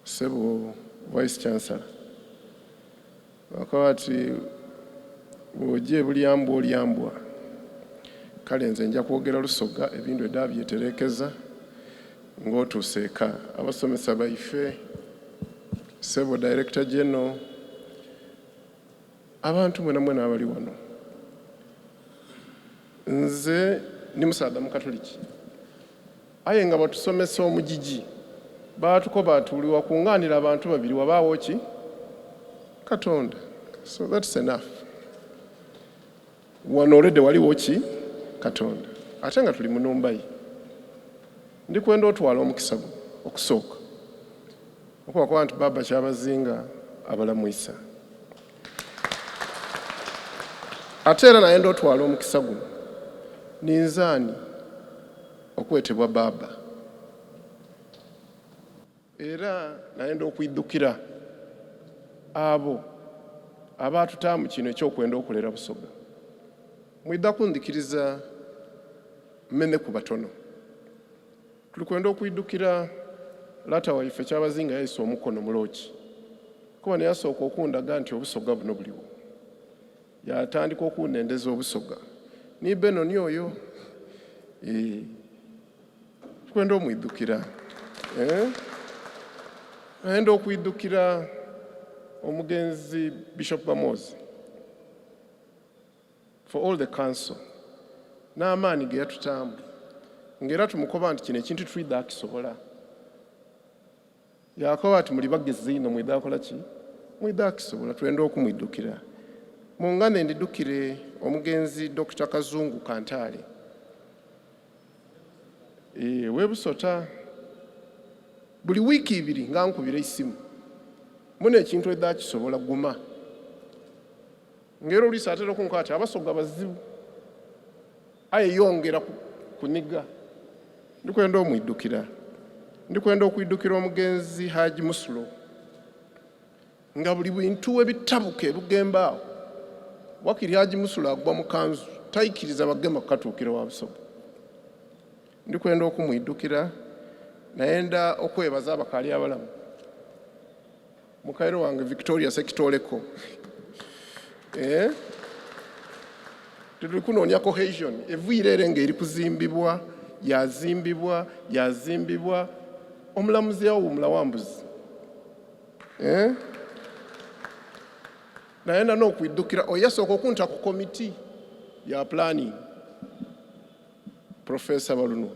Ssebo Vice Chancellor, bakoba bati bw'oja e Bulyambwa olya mbwa. Kale nze nja kwogera Lusoga ebindu edha byetereekeza ng'otuuse eka. Abasomesa baife, Ssebo Director General, abantu mwenamwena abali wano. Nze ndi musaadha Mukatuliki. Aye nga batusomesa omugigi, baatukoba ati buli wakungaanira abantu babiri wabaagho ki? Katonda. So that's enough. Wano already waliwo ki? Katonda. Ate nga tuli mu nhumba ye. Ndi kwenda otwala omukisa guno okusooka okubakoba nti Baaba Kyabazinga abalamwisa. Ate era nayenda otwala omukisa guno ninze ani okwetebwa Baaba. Era nayenda okwidhukira abo abaatutaamu kino eky'okwenda okulera Busoga. Mwidha kundhikiriza mmenheku batono. Tuli kwenda okwidhukira lata waife Kyabazinga yaisa omukono mu loogi kuba neyasooka okundaga nti Obusoga buno buliwo. Yaatandika okunendeza Obusoga ni Benoni oyo. Eeh, tukwenda omwidhukira. Eeh, nayenda okwidhukira omugenzi Bishop Bamwozi for all the council n'amaani ge yatutaamu nga era tumukoba nti kino ekintu twidha kisobola. Yaakoba ati, Muli bagezi inho, mwidha kola ki? Mwidha kisobola. Twenda okumwidhukira. Mungane ndidhukire omugenzi Dokita Kazungu Kantaale. Eeh, w'e Busota. Buli wiiki ibiri nga ankubira eisimu. Muna ekintu oidha kisobola, guma. Nga era oluisi atera okunkoba ati, Abasoga bazibu. Aye yongera kuniga. Ndi kwenda omwidhukira. Ndi kwenda okwidhukira omugenzi Haji Musulo nga buli bintu ebitabuka e Bugembe agho, wakiri Haji Musulo agwa mu kanzu taikiriza bagema kukatuukira wa Busoga. Ndi kwenda okumwidhukira. Nayenda okwebaza abakaali abalamu. Mukaire wange Victoria Sekitoleko. Eh? Tuli kunoonia cohesion eviire ere nga eri kuzimbibwa yazimbibwa yazimbibwa omulamuzi yawuumula wambuzi eh? Nayenda n'okwidhukira oyo yasooka okunta ku komiti ya planning Professor Balunwa.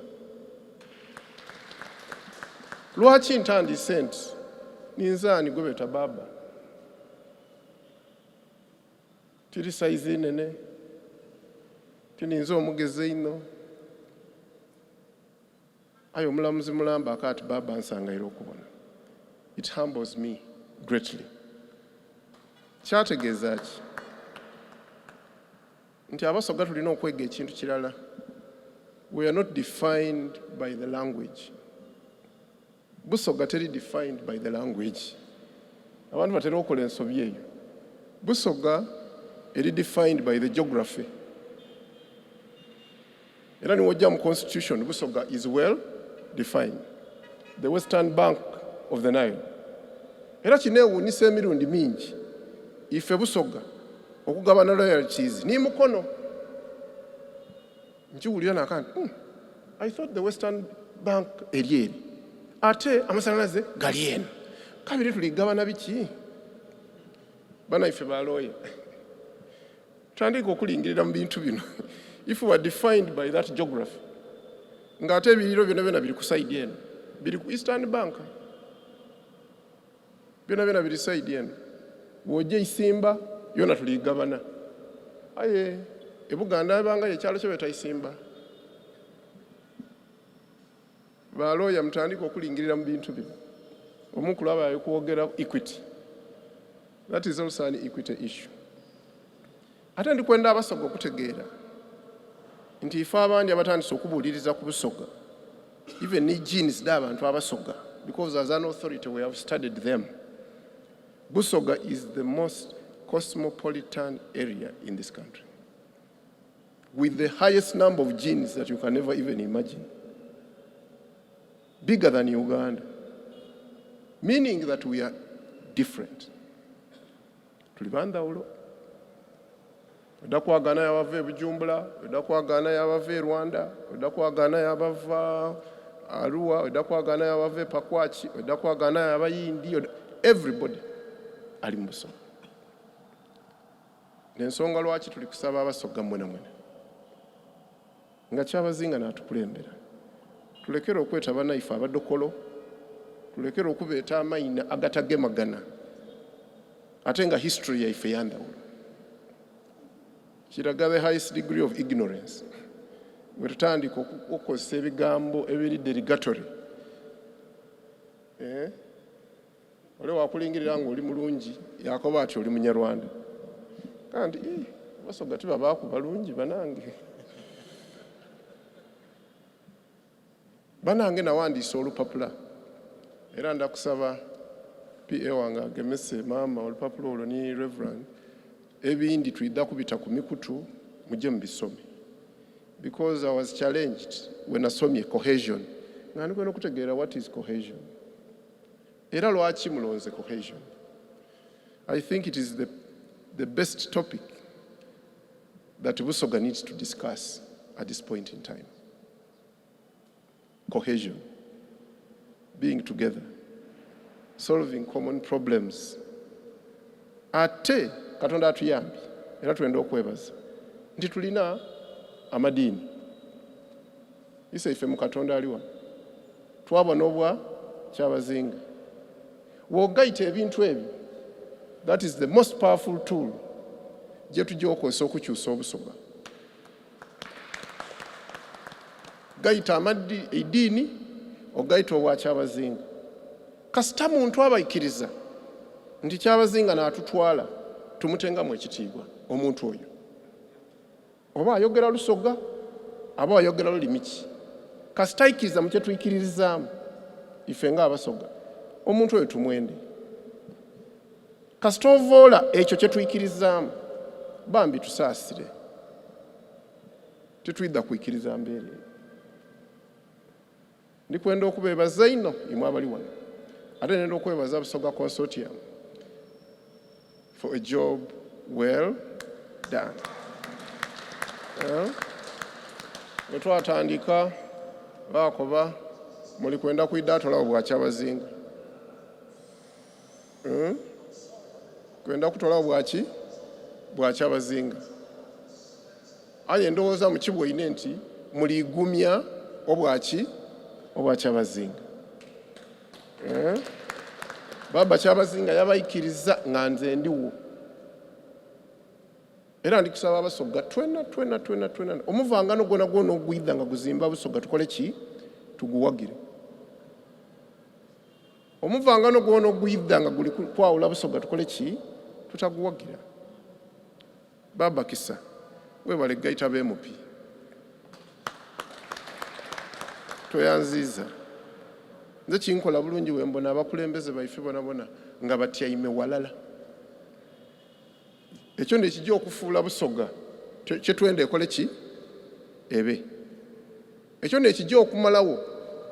Lwaki ntandiise nti ninze ani gwe beeta baaba? Tiri sayizi nene, tininze omugezi einho. Aye omulamuzi mulamba akaati baaba nsangaire okubona. It humbles me greatly. Kyategeeza ki? Nti Abasoga tulina okwega ekintu kirala, we are not defined by the language. Busoga teri defined by the language. Abantu batera okola ensobi eyo. Busoga eri defined by the geography. Era niwojja mu constitution, Busoga is well defined. The western bank of the Nile. Era kinewuunyisa emirundi mingi ife Busoga okugabana royalties ni Mukono. Nkiwulira naka nti I thought the western bank eri eri ate amasanalaze gali eno kabiri tuligabana biki? Banaife ba lawyer tutandika okulingirira mu bintu bino. If we are defined by that geography, nga ate ebiriro byona byona biri ku side eno, biri ku eastern bank, byona byona biri side eno, bw'ojja Isimba yona tuligabana. Aye e Buganda ebangayo ekyalo kye beeta Isimba. Ba lawyer mutandike okulingirira mu bintu bino. Omukulu aba ali kwogera equity. That is also an equity issue. Ate ndi kwenda Abasoga okutegeera nti ife abandi abatandise okubuuliriza ku Busoga, even ni genes dh'abantu Abasoga, because as an authority we have studied them. Busoga is the most cosmopolitan area in this country, with the highest number of genes that you can never even imagine. Bigger than Uganda. Meaning that we are different. Tuli bandhawulo. Oidha kwagaanayo abava e Bujumbula, oidha kwagaanayo abava e Rwanda, oidha kwagaanayo abava Arua, oidha kwagaanayo abava e Pakwaki, oidha kwagaanayo Abayindi, everybody ali mu Busoga. N'ensonga lwaki tuli kusaba Abasoga mwenamwena nga Kyabazinga n'atukulembera, tulekere okweta banaife abadokolo, tulekere okubeeta amaina agatagemagana ate nga history yaife yandhawulo. Kiraga the highest degree of ignorance bwe tutandika okukozesa ebigambo ebiri derogatory. Eh? Ole wakulingirira ng'oli mulungi yakoba ati oli Munyarwanda. Kandi Abasoga tibabaaku balungi banange. Banange nawandiise olupapula era ndakusaba PA wange agemese maama olupapula olwo ni Reverend ebindi twidha kubita ku mikutu muje mubisome because I was challenged when nasomye cohesion nga ndi kwenda okutegeera what is cohesion era lwaki mulonze cohesion. I think it is the best topic that Busoga needs to discuss at this point in time. Cohesion, being together, solving common problems. Ate Katonda atuyambye era twenda okwebaza nti tulina amadiini. Ise ife mu Katonda ali wano twabona obwa Kyabazinga. Bw'ogaita ebintu ebyo, that is the most powerful tool gye tujja okukozesa okukyusa Obusoga. Gaita amaddi eidiini ogaita obwa Kyabazinga. Kasita muntu abaikiriza nti Kyabazinga n'atutwala, tumutengamu ekitiibwa omuntu oyo. Oba ayogera Lusoga aba ayogera lulimi ki, kasita aikiriza mu kye twikiririzaamu ife ng'Abasoga, omuntu oyo tumwende. Kasita ovoola ekyo kye twikirizaamu, bambi tusaasire. Titwidha kwikiriza mbeera eyo. Ndi kwenda okubeebaza inho imwe abali wano. Ate nenda okwebaza Busoga Consortium for a job well done. Eh? Bwe twatandika baakoba muli kwenda kwidha atolawo bwa Kyabazinga. Hmm? Kwenda kutolawo bwaki? Bwa Kyabazinga. Aye ndowooza mukibwoine nti muligumya obwaki? Obwa Kyabazinga. Eh? Baba Kyabazinga yabaikiriza nga nze ndiwo. Era ndi kusaba Abasoga twena twena twena twena omuvangano gwona gwona ogwidha nga guzimba Busoga tukole ki? Tuguwagire. Omuvangano gwona ogwidha nga guli kwawula Busoga tukole ki? Tutaguwagira. Baaba Kisa webale gaita bemupi tweyanziiza nze kinkola bulungi wembona abakulembeze baife bonabona nga batyaime walala ekyo nekijja okufuula Busoga kyetwenda ekole ki ebe ekyo nekijja okumalawo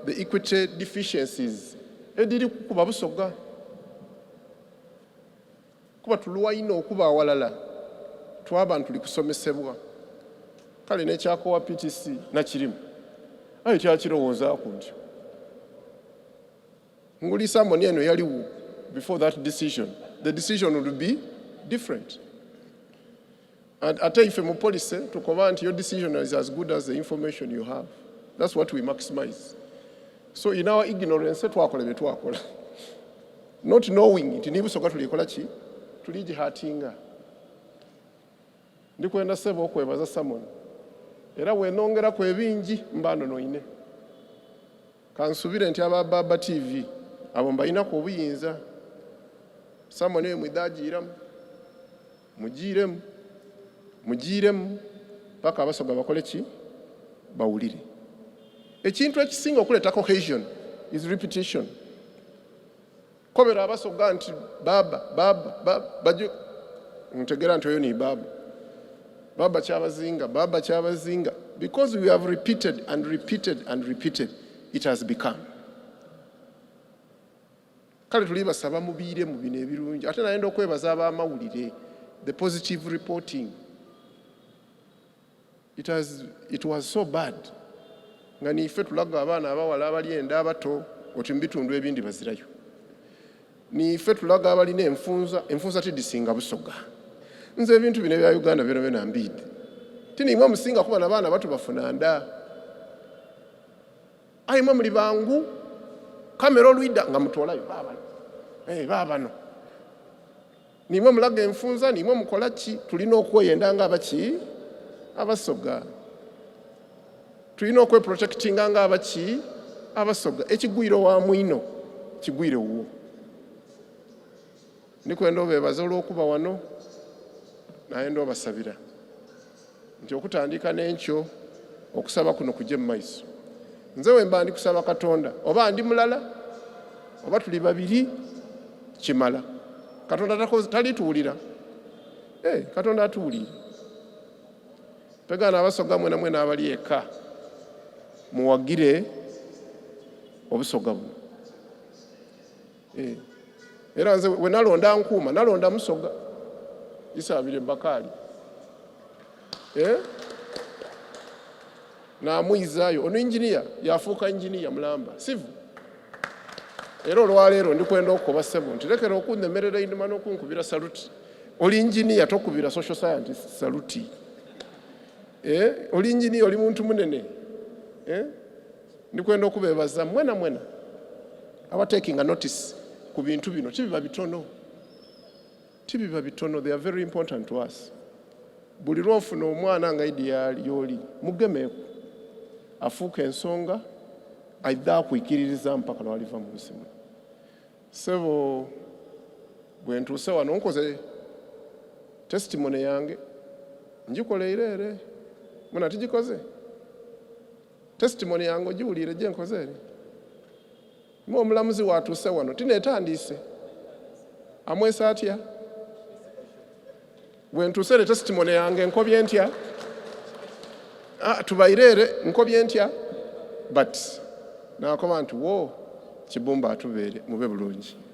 the equity deficiencies ediri kukuba Busoga. Kuba tulwa inho okuba awalala twaba ntuli kusomesebwa. Kale n'ekya Kowa PTC nakirimu aye tyakirowoozaaku ntyo. Nguli sermon eno yaliwo before that decision, the decision would be different. And ate ife mu policy tukoba nti your decision is as good as the information you have. That's what we maximize. So in our ignorance twakola bye twakola. Not knowing nti ni Busoga tulikola ki? Tuligihatinga. Ndikwenda sebo okwebaza Samon. Era wenongeraku ebingi mba ndonoine. Kansubire nti aba Baba TV abo mbalinaku obuyinza. Samon eyo mwidhagiiramu. Mugiiremu, mugiiremu paka Abasoga bakole ki? Bawulire. Ekintu ekisinga okuleeta cohesion is repetition. Kobera Abasoga nti baba, baba, baba, baje ntegera nti oyo ni baba. Baba Kyabazinga, baba Kyabazinga. Because we have repeated and repeated and repeated, it has become. Kale tuli basaba mubiire mu bino ebirungi. Ate nayenda okwebaza ab'amawulire, the positive reporting. It was so bad nga niife tulaga abaana abawala abali enda abato oti mu bitundu ebindi bazirayo. Niife tulaga abalina enfunza, enfunza tidisinga Busoga. Nze ebintu bino ebya Uganda byona byona mbiidhi. Tiniimwe musinga kuba n'abaana bato bafuna nda. Aye mwe muli bangu, kamera olwida nga mutoolayo baabano. Eh, baabano. Nimwe mulaga enfunza, nimwe mukola ki? Tulina okweyenda nga abaki? Abasoga. Tulina okweprotectinga nga abaki? Abasoga. Ekigwire wa mwino, kigwire wuwo. Ndikwenda obeebaza olw'okuba wano, nayenda obasabira nti okutandika n'enkyo okusaba kuno kujje mu maiso. Nze we mba ndi kusaba Katonda, oba ndi mulala oba tuli babiri, kimala. Katonda talituwulira. Eh, Katonda atuwulire. Pegaana Abasoga mwena mwena abali eka muwagire Obusoga buno. Eh. Era nze we nalonda nkuuma, nalonda Musoga. Isaabire Bakaali. Eh? Namwizaayo ono engineer, yafuuka engineer mulamba sivu. Era olwaleero ndikwenda okukoba ssebo nti lekera okunnemerera einhuma n'okunkubira saluti. Oli engineer, tokubira social scientist saluti. Eh? Oli engineer, oli muntu munene. Eh? Ndikwenda okubeebaza mwena mwena abatekinga notice ku bintu bino. Tibiba bitono, tibiba bitono. They are very important to us. Buli lwofuna omwana nga idi yoli, mugemeeku afuuka ensonga, aidha akwikiririza mpaka lwaliva mu nsi muno. Sebo, bwe ntuuse wano nkoze testimony yange, ngikoleire ere muna tigikoze testimony yange, ogiwulire gye nkoze ere mu omulamuzi watuuse wano tineetandiise amwesa atya. Bwe ntuuse ere testimony yange nkobye ntya? Ah, tubaire ere nkobye ntya? But nakoba nti wo Kibumba atubeere mube bulungi.